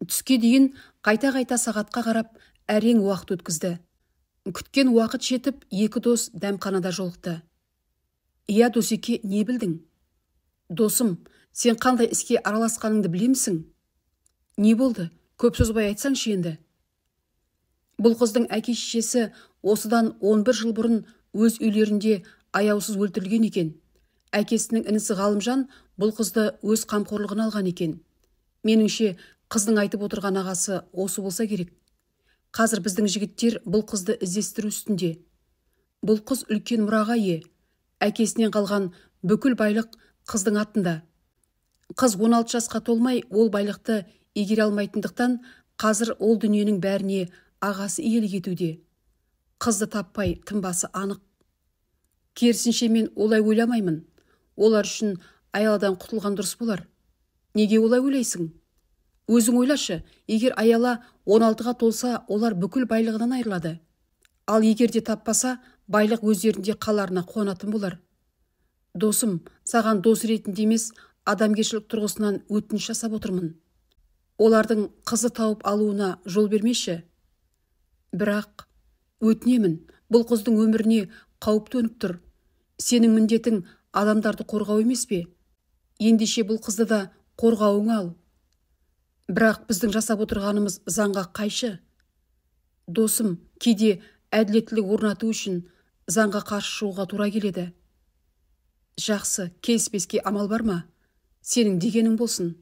Түске дейін қайта-қайта сағатқа қарап, әрең уақыт өткізді. Күткен уақыт жетіп, екі дос дәмханада жолықты. Иә, досеке, не білдің? Досым, сен қандай іске араласқаныңды білемісің? Не болды? Көп созбай айтсаңшы енді. Бұл қыздың әке-шешесі осыдан 11 жыл бұрын өз үйлерінде аяусыз өлтірілген екен. Әкесінің інісі Ғалымжан бұл қызды өз қамқорлығына алған екен. Меніңше, қыздың айтып отырған ағасы осы болса керек. Қазір біздің жігіттер бұл қызды іздестіру үстінде. Бұл қыз үлкен мұраға ие. Әкесінен қалған бүкіл байлық қыздың атында. Қыз 16 жасқа толмай ол байлықты игере алмайтындықтан қазір ол дүниенің бәріне ағасы иелік етуде. Қызды таппай тынбасы анық. Керісінше, мен олай ойламаймын. Олар үшін Аяладан құтылған дұрыс болар. Неге олай ойлайсың? Өзің ойлашы, егер Аяла 16-ға толса, олар бүкіл байлығынан айырылады. Ал егер де таппаса, байлық өздерінде қаларына қуанатын болар. Досым, саған дос ретінде емес, адамгершілік тұрғысынан өтініш жасап отырмын. Олардың қызы тауып алуына жол бермеші. Бірақ өтінемін, бұл қыздың өміріне қауіп төніп тұр. Сенің міндетің адамдарды қорғау емес пе? Ендеше бұл қызды да қорғауыңа ал. Бірақ біздің жасап отырғанымыз заңға қайшы. Досым, кейде әділеттілік орнату үшін заңға қарсы шығуға тура келеді. Жақсы, келіспеске амал бар ма? Сенің дегенің болсын.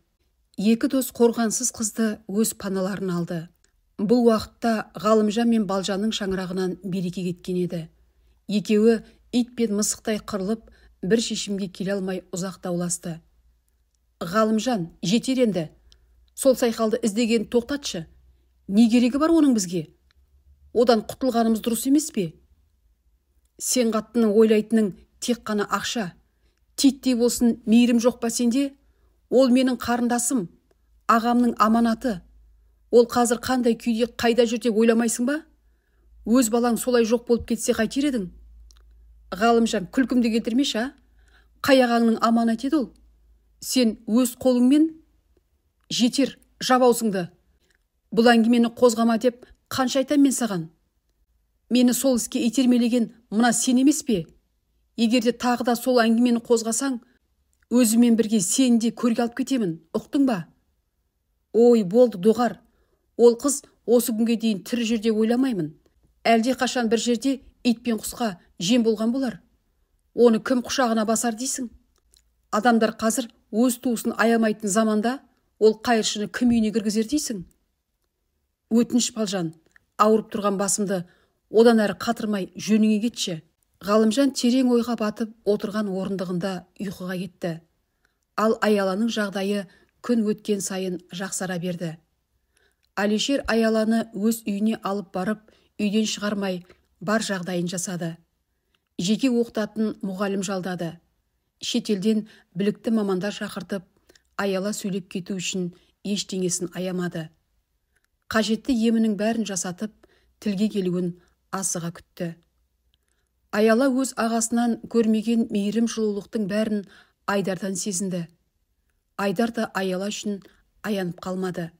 Екі дос қорғансыз қызды өз паналарына алды. Бұл уақытта Ғалымжан мен Балжанның шаңырағынан береке кеткен еді. Екеуі ит пен мысықтай қырылып, бір шешімге келе алмай ұзақ дауласты. Ғалымжан, жетер енді. Сол сайқалды іздеген тоқтатшы. Не керегі бар оның бізге? Одан құтылғанымыз дұрыс емес пе? Сен қаттының ойлайтының тек қана ақша. Титтей болсын мейірім жоқ па сенде? Ол менің қарындасым, ағамның аманаты. Ол қазір қандай күйде қайда жүр деп ойламайсың ба? Өз балаң солай жоқ болып кетсе қайтер едің? Ғалымжан, күлкімді келтірмеші, а? Қай ағаңның аманаты еді ол? Сен өз қолыңмен жетер, жап аузыңды. Бұл әңгімені қозғама деп қанша айтам мен саған? Мені сол іске итермелеген мына сен емес пе? Егер де тағы да сол әңгімені қозғасаң, өзіммен бірге сені де көрге алып кетемін, ұқтың ба? Ой, болды, доғар. Ол қыз осы күнге дейін тірі жүр деп ойламаймын. Әлде қашан бір жерде ит пен құсқа жем болған болар. Оны кім құшағына басар дейсің? Адамдар қазір өз туысын аямайтын заманда ол қайыршыны кім үйіне кіргізер дейсің? Өтініш, Балжан, ауырып тұрған басымды одан әрі қатырмай жөніңе кетші. Ғалымжан терең ойға батып отырған орындығында ұйқыға кетті. Ал Аяланың жағдайы күн өткен сайын жақсара берді. Алишер Аяланы өз үйіне алып барып, үйден шығармай бар жағдайын жасады. Жеке оқытатын мұғалім жалдады. Шетелден білікті мамандар шақыртып, Аяла сөйлеп кету үшін ештеңесін аямады. Қажетті емінің бәрін жасатып, тілге келуін асыға күтті. Аяла өз ағасынан көрмеген мейірім жылулықтың бәрін Айдардан сезінді. Айдар да Аяла үшін аянып қалмады.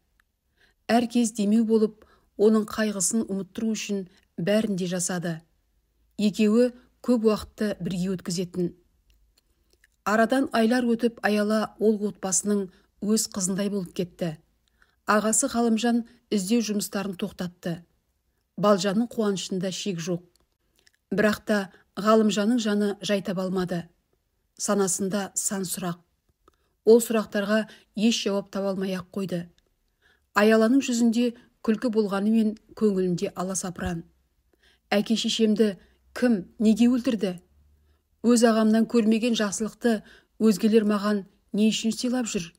Әр кез демеу болып, оның қайғысын ұмыттыру үшін бәрін де жасады. Екеуі көп уақытты бірге өткізетін. Арадан айлар өтіп, Аяла ол отбасының өз қызындай болып кетті. Ағасы Ғалымжан іздеу жұмыстарын тоқтатты. Балжанның қуанышында шек жоқ. Бірақ та Ғалымжанның жаны жай таба алмады. Санасында сан сұрақ. Ол сұрақтарға еш жауап таба алмай-ақ қойды. Аяланың жүзінде күлкі болғанымен көңілінде аласапыран. Әке шешемді кім, неге өлтірді? Өз ағамнан көрмеген жақсылықты өзгелер маған не үшін сыйлап жүр?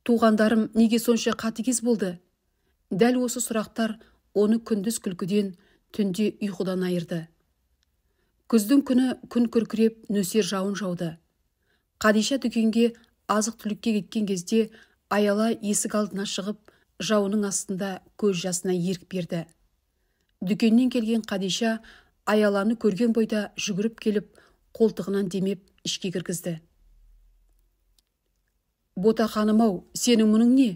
Туғандарым неге сонша қатыгез болды? Дәл осы сұрақтар оны күндіз күлкіден, түнде ұйқыдан айырды. Күздің күні күн күркіреп нөсер жауын жауды. Қадиша дүкенге азық-түлікке кеткен кезде Аяла есік алдына шығып, жауының астында көз жасына ерік берді. Дүкеннен келген Қадиша Аяланы көрген бойда жүгіріп келіп, қолтығынан демеп ішке кіргізді. Бота ханым-ау, сенің мұның не?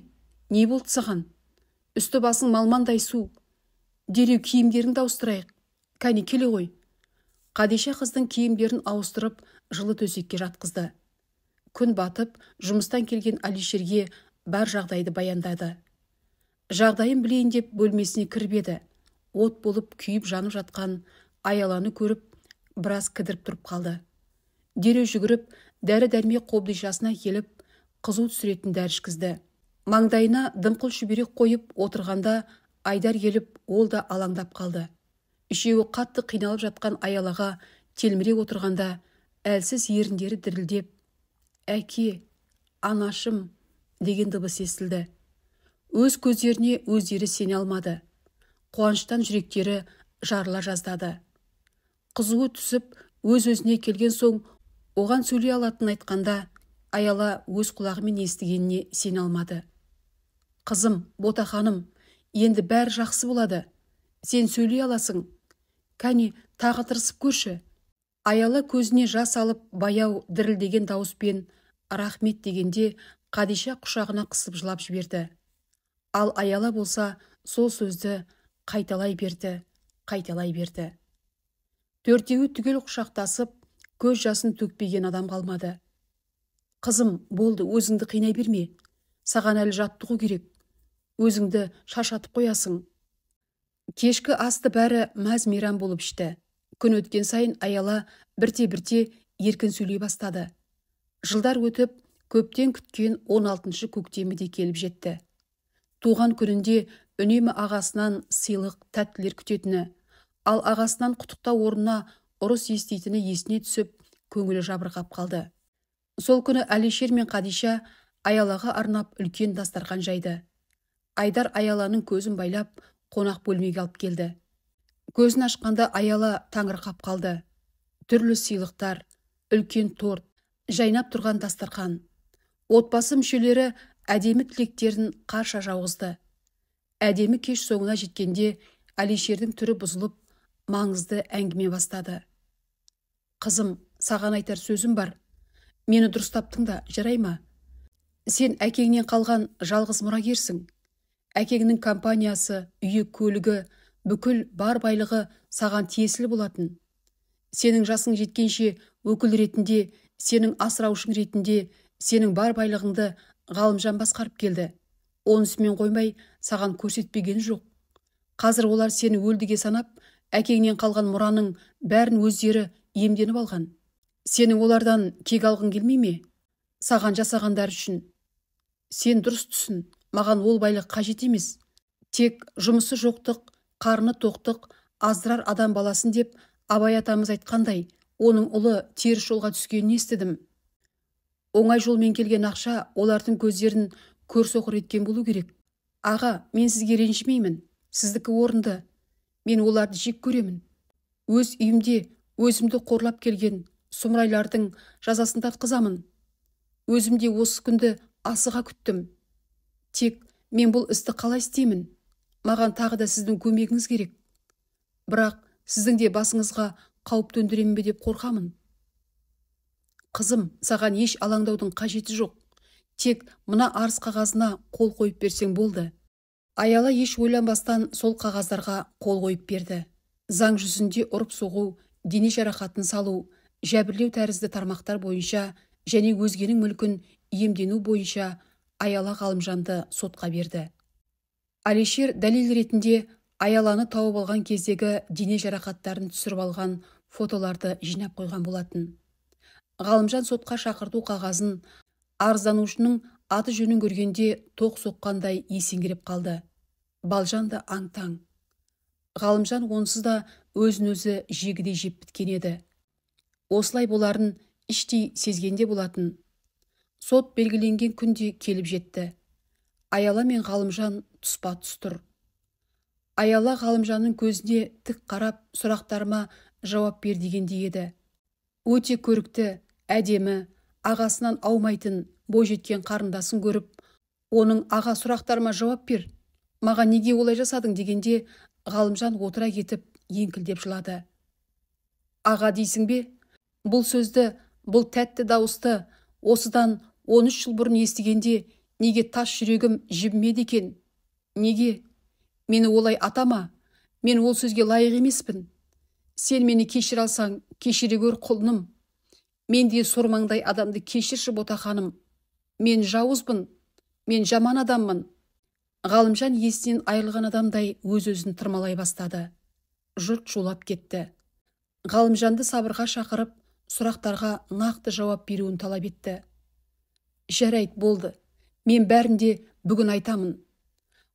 Не болды саған? Үсті басың малмандай су. Дереу киімдеріңді ауыстырайық. Кәне, келе ғой. Қадиша қыздың киімдерін ауыстырып, жылы төсекке жатқызды. Күн батып, жұмыстан келген Алишерге бар жағдайды баяндады. Жағдайын білейін деп бөлмесіне кіріп еді. От болып күйіп жанып жатқан Аяланы көріп, біраз кідіріп тұрып қалды. Дереу жүгіріп, дәрі-дәрмек қобдишасына келіп, қызу түсіретін дәрі ішкізді. Маңдайына дымқыл шүберек қойып отырғанда Айдар келіп, ол да алаңдап қалды. Үшеуі қатты қиналып жатқан Аялаға телміре отырғанда әлсіз еріндері дірілдеп, «Әке, анашым» деген дыбыс естілді. Өз көздеріне өздері сене алмады. Қуаныштан жүректері жарыла жаздады. Қызуы түсіп, өз-өзіне келген соң оған сөйлей алатынын айтқанда, Аяла өз құлағымен естігеніне сене алмады. Қызым, Ботаханым, енді бәрі жақсы болады. Сен сөйлей аласың. Кәне, тағы тырысып көрші. Аяла көзіне жас алып, баяу дірілдеген дауыспен рахмет дегенде Қадиша құшағына қысып жылап жіберді. Ал Аяла болса, сол сөзді қайталай берді, қайталай берді. Төртеуі түгел құшақтасып, көз жасын төкпеген адам қалмады. Қызым, болды, өзіңді қинай берме. Саған әлі жаттығу керек. Өзіңді шаршатып қоясың. Кешкі асты бәрі мәз-мейрам болып ішті. Күн өткен сайын Аяла бірте-бірте еркін сөйлей бастады. Жылдар өтіп, көптен күткен 16-шы көктемі де келіп жетті. Туған күнінде үнемі ағасынан сыйлық, тәттілер күтетіні, ал ағасынан құттықтау орнына ұрыс еститіні есіне түсіп, көңілі жабырқап қалды. Сол күні Алишер мен Қадиша Аялаға арнап үлкен дастархан жайды. Айдар Аяланың көзін байлап, қонақ бөлмеге алып келді. Көзін ашқанда Аяла таңырқап қалды. Түрлі сыйлықтар, үлкен торт, жайнап тұрған дастархан. Отбасы мүшелері әдемі тілектерін қарша жауғызды. Әдемі кеш соңына жеткенде Алишердің түрі бұзылып, маңызды әңгіме бастады. Қызым, саған айтар сөзім бар. Мені дұрыстап тыңда, жарай ма? Сен әкеңнен қалған жалғыз мұрагерсің. Әкеңнің компаниясы, үйі, көлігі, бүкіл бар байлығы саған тиесілі болатын. Сенің жасың жеткенше өкіл ретінде, сенің асыраушың ретінде, сенің бар байлығыңды Ғалымжан басқарып келді. Онысымен қоймай, саған көрсетпеген жоқ. Қазір олар сені өлдіге санап, әкеңнен қалған мұраның бәрін өздері иемденіп алған. Сенің олардан кек алғың келмей ме? Саған жасағандар үшін. Сен дұрыс түсін, маған ол байлық қажет емес. Тек жұмысы жоқтық, қарны тоқтық, аздырар адам баласын деп Абай атамыз айтқандай, оның ұлы теріс жолға түскенін естідім. Оңай жолмен келген ақша олардың көздерін көрсоқыр еткен болу керек. Аға, мен сізге ренжімеймін, сіздікі орынды. Мен оларды жек көремін. Өз үйімде өзімді қорлап келген сұмырайлардың жазасын тартқызамын. Өзім де осы күнді асыға күттім. Тек мен бұл істі қалай істеймін? Маған тағы да сіздің көмегіңіз керек. Бірақ сіздің де басыңызға қауіп төндіремін бе деп қорқамын. Қызым, саған еш алаңдаудың қажеті жоқ. Тек мына арыз қағазына қол қойып берсең болды. Аяла еш ойланбастан сол қағаздарға қол қойып берді. Заң жүзінде ұрып-соғу, дене жарақатын салу, жәбірлеу тәрізді тармақтар бойынша және өзгенің мүлкін иемдену бойынша Аяла Ғалымжанды сотқа берді. Алишер дәлел ретінде Аяланы тауып алған кездегі дене жарақаттарын түсіріп алған фотоларды жинап қойған болатын. Ғалымжан сотқа шақырту қағазын арызданушының аты жөнін көргенде тоқ соққандай есеңгіреп қалды. Балжан да аң-таң. Ғалымжан онсыз да өзін-өзі жегідей жеп біткен еді. Осылай боларын іштей сезгенде болатын. Сот белгіленген күнде келіп жетті. Аяла мен Ғалымжан тұспа-тұс тұр. Аяла Ғалымжанның көзіне тік қарап, сұрақтарыма жауап бер дегендей еді. Өте көрікті, әдемі, ағасынан аумайтын бойжеткен қарындасын көріп, оның аға сұрақтарыма жауап бер, маған неге олай жасадың дегенде Ғалымжан отыра кетіп еңкілдеп жылады. Аға дейсің бе? Бұл сөзді, бұл тәтті дауысты осыдан 13 жыл бұрын естігенде неге тас жүрегім жібімеді екен? Неге? Мені олай атама, мен ол сөзге лайық емеспін. Сен мені кешіре алсаң, кешіре гөр құлыным. Мендей сормаңдай адамды кешірші, Ботақаным. Мен жауызбын, мен жаман адаммын. Ғалымжан есінен айырылған адамдай өз-өзін тырмалай бастады. Жұрт шулап кетті. Ғалымжанды сабырға шақырып, сұрақтарға нақты жауап беруін талап етті. Жарайды, болды. Мен бәрін де бүгін айтамын.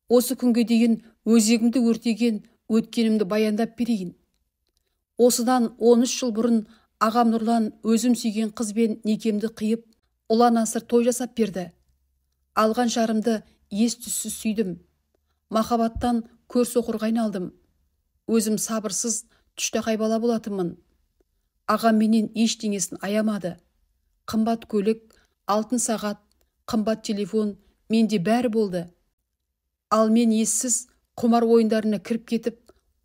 Осы күнге дейін өзегімді өртеген өткенімді баяндап берейін. Осыдан 13 жыл бұрын ағам Нұрлан өзім сүйген қызбен некемді қиып, ұлан асыр той жасап берді. Алған жарымды ес-түссіз сүйдім. Махаббаттан көр соқырға айналдым. Өзім сабырсыз, түштақай бала болатынмын. Ағам менен ештеңесін аямады. Қымбат көлік, алтын сағат, қымбат телефон, менде бәрі болды. Ал мен ессіз құмар ойындарына кіріп кетіп,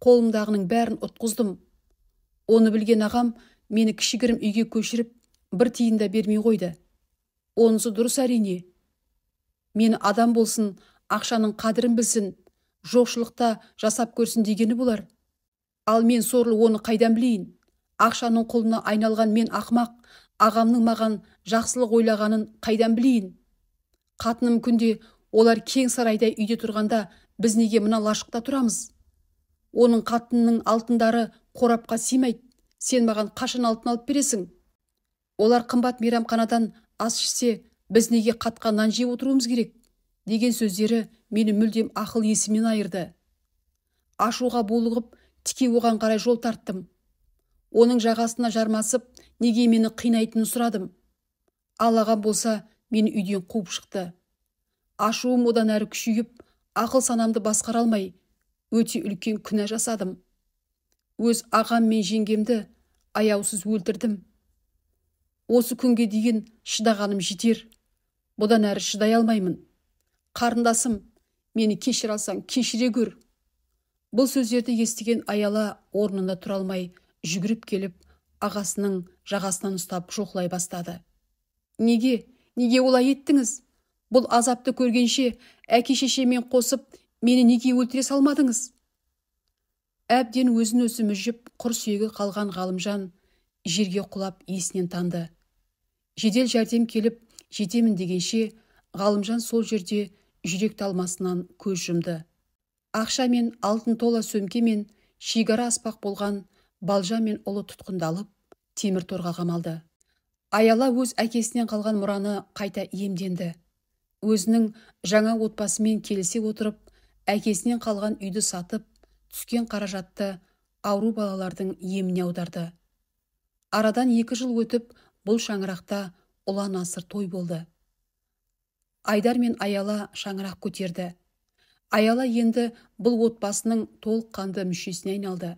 қолымдағының бәрін ұтқыздым. Оны білген ағам мені кішігірім үйге көшіріп, бір тиын да бермей қойды. Онысы дұрыс әрине. Мені адам болсын, ақшаның қадірін білсін, жоқшылықта жасап көрсін дегені болар. Ал мен сорлы оны қайдан білейін? Ақшаның құлына айналған мен ақымақ, ағамның маған жақсылық ойлағанын қайдан білейін? Қатыным күнде олар кең сарайдай үйде тұрғанда біз неге мына лашықта тұрамыз? Оның қатынының алтындары қорапқа сыймайды. Сен маған қашан алтын алып бересің? Олар қымбат мейрамханадан ас ішсе, біз неге қатқан нан жеп отыруымыз керек? Деген сөздері мені мүлдем ақыл есімнен айырды. Ашуға булығып, тіке оған қарай жол тарттым. Оның жағасына жармасып, неге мені қинайтынын сұрадым. Ал ағам болса, мені үйден қуып шықты. Ашуым одан әрі күшейіп, ақыл санамды басқара алмай, өте үлкен күнә жасадым. Өз ағам мен жеңгемді аяусыз өлтірдім. Осы күнге дейін шыдағаным жетер. Бұдан әрі шыдай алмаймын. Қарындасым, мені кешіре алсаң, кешіре гөр. Бұл сөздерді естіген Аяла орнында тұра алмай, жүгіріп келіп, ағасының жағасынан ұстап жоқлай бастады. Неге? Неге олай еттіңіз? Бұл азапты көргенше әке шешемен қосып, мені неге өлтіре салмадыңыз? Әбден өзін өзі мүжіп, құр сүйегі қалған Ғалымжан жерге құлап есінен танды. Жедел жәрдем келіп, жетемін дегенше, Ғалымжан сол жерде жүрек талмасынан көз жұмды. Ақша мен алтын тола сөмкемен шекара аспақ болған Балжа мен ұлы тұтқындалып, темір торға қамалды. Аяла өз әкесінен қалған мұраны қайта иемденді. Өзінің жаңа отбасымен келісе отырып, әкесінен қалған үйді сатып, түскен қаражатты ауру балалардың еміне аударды. Арадан 2 жыл өтіп, бұл шаңырақта ұлан асыр той болды. Айдар мен Аяла шаңырақ көтерді. Аяла енді бұл отбасының толыққанды мүшесіне айналды.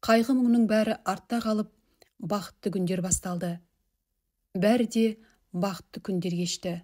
Қайғы мұңның бәрі артта қалып, бақытты күндер басталды. Бәрі де бақытты күндер кешті.